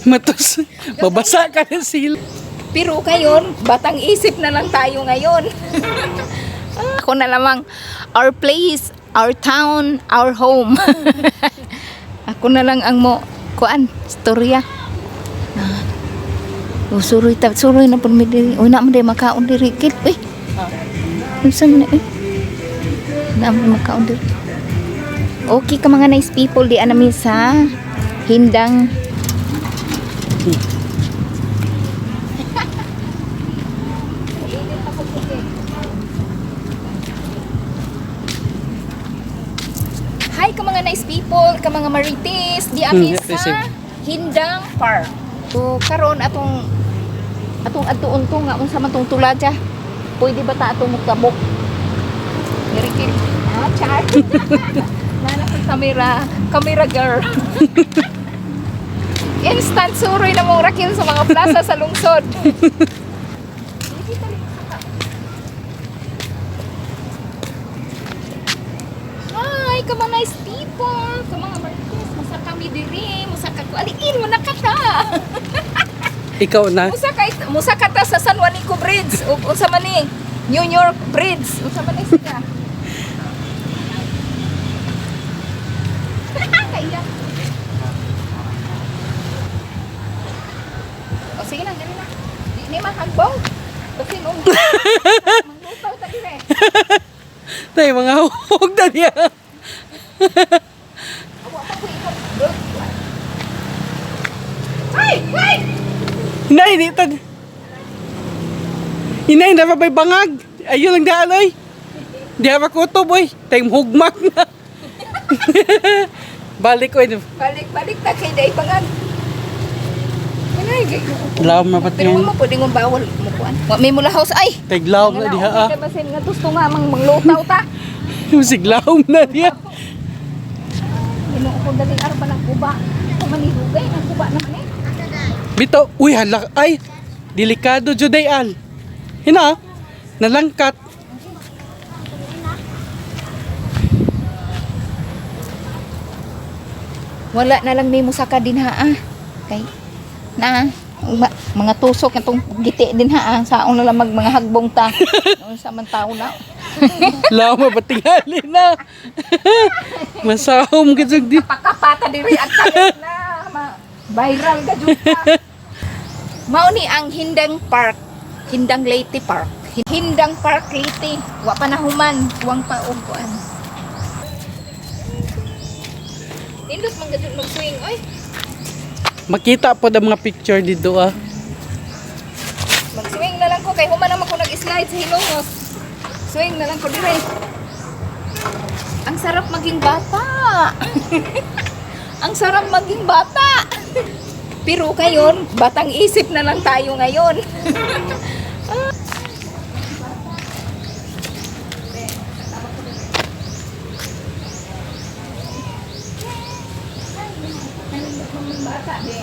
Matos. Mabasa ka na sila. Pero kayon, batang isip na lang tayo ngayon. Ako na lamang, our place, our town, our home. Ako na lang ang mo, kuan, storya. Ah. Oh, suroy ta, suroy na pud mi diri. Uy, na mo diri makaon diri. Kit, uy. Unsa man na, eh? Na mo makaon diri. Okay ka mga nice people, di anami sa Hindang. Hi ka mga nice people, ka mga marites, di ami sa receive. Hindang Park. So karon atong atong adtuon to nga unsa man tong tulaja. Pwede ba ta atong mugtabok? Mirikil. Ah, char. Nana ko camera, camera girl. Instant suroy na mong rakil sa mga plaza sa lungsod. Hi, ka mga nice people, ka mga marites, musa kami diri, musa ka ko aliin mo na kata. Ikaw na. Musa ka ta sa San Juanico Bridge ug unsa man ni New York Bridge, unsa man ni siya. Kaya. O sige na, dali na. Di ni mahagbong. Basin og manglutaw ta dire. Tay, mga hug na niya. Awa pa ko ikaw. Ay, ay! Inay, di tag. Inay, na ba'y bangag? Ayun lang daan, oy. Di ba kutob, oy. Tay, hugmak na. Balik, oy. Balik, balik ta kay day bangag. Ay, Lawom na pati pero yan. mo pwede ngong bawal mo kuan. Wa may mula house ay. Tay, lawom na diha, ah. Kay basin nga gusto nga mang manglutaw ta. Siglawom na diha. Ginoo ko dali aron pa ng kuba. Ko manilugay ng kuba naman eh. Bito, uy, halak, ay. Delikado, Juday, al. Hina, nalangkat. Wala na lang may musaka din ha ah. Kay na mga tusok itong giti din ha ah. Saon na lang mag mga hagbong ta. Unsa man tao na. Lawom na patingali na. Masahom ka di. Pakapata diri at kalit na viral ka jud ka. Mao ni ang Hindang Park, Hindang Leyte Park. Hindang Park Leyte. Wa pa na human, kuwang pa og kuan. Nindot man gajud mag-swing oy. Makita po ang mga picture dito, ah. Mag-swing na lang ko kay human naman ko nag-slide sa Hilongos. Swing na lang ko dire. Ang sarap maging bata. Ang sarap maging bata. Pero kayon, batang isip na lang tayo ngayon. Bata, di.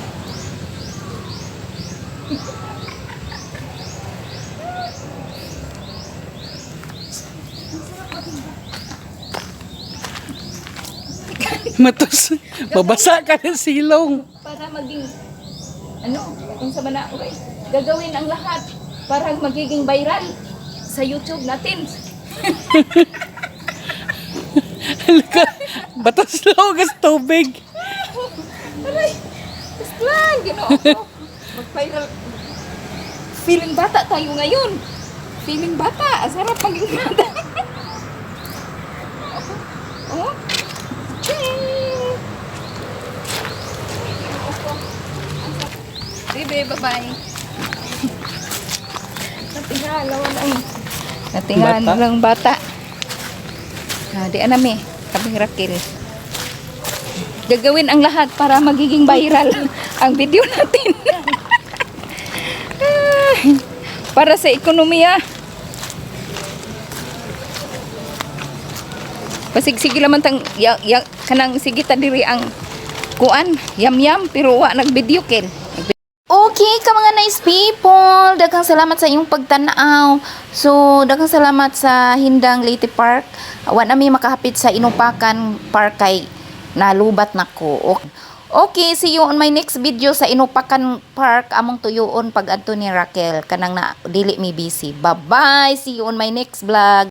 Matos, mabasa ka ng silong. Para maging ano, kung sa mana, uy, gagawin ang lahat para magiging viral sa YouTube natin. Halika, batas lang sa tubig. Aray, basta lang, ginoo ko. Mag-viral. Feeling bata tayo ngayon. Feeling bata. Ang sarap maging bata. Oh. Ching! Ginoo ko. Ang sarap. Bebe, bye-bye. Natingala lang. Natingala Bata? lang bata. Ah, di anami, kaming Rakil. Gagawin ang lahat para magiging viral ang video natin. Ay, para sa ekonomiya. Pasig sige laman tang ya, ya, kanang sige ta diri ang kuan yam yam pero wa nagvideo kel. Okay. Okay ka mga nice people. Daghang salamat sa inyong pagtanaw. So, daghang salamat sa Hindang Leyte Park. Wa na mi makahapit sa Inopacan Park kay nalubat na ko. Okay, see you on my next video sa Inopacan Park. Among tuyoon pag adto ni Raquel kanang na dili mi busy. Bye-bye. See you on my next vlog.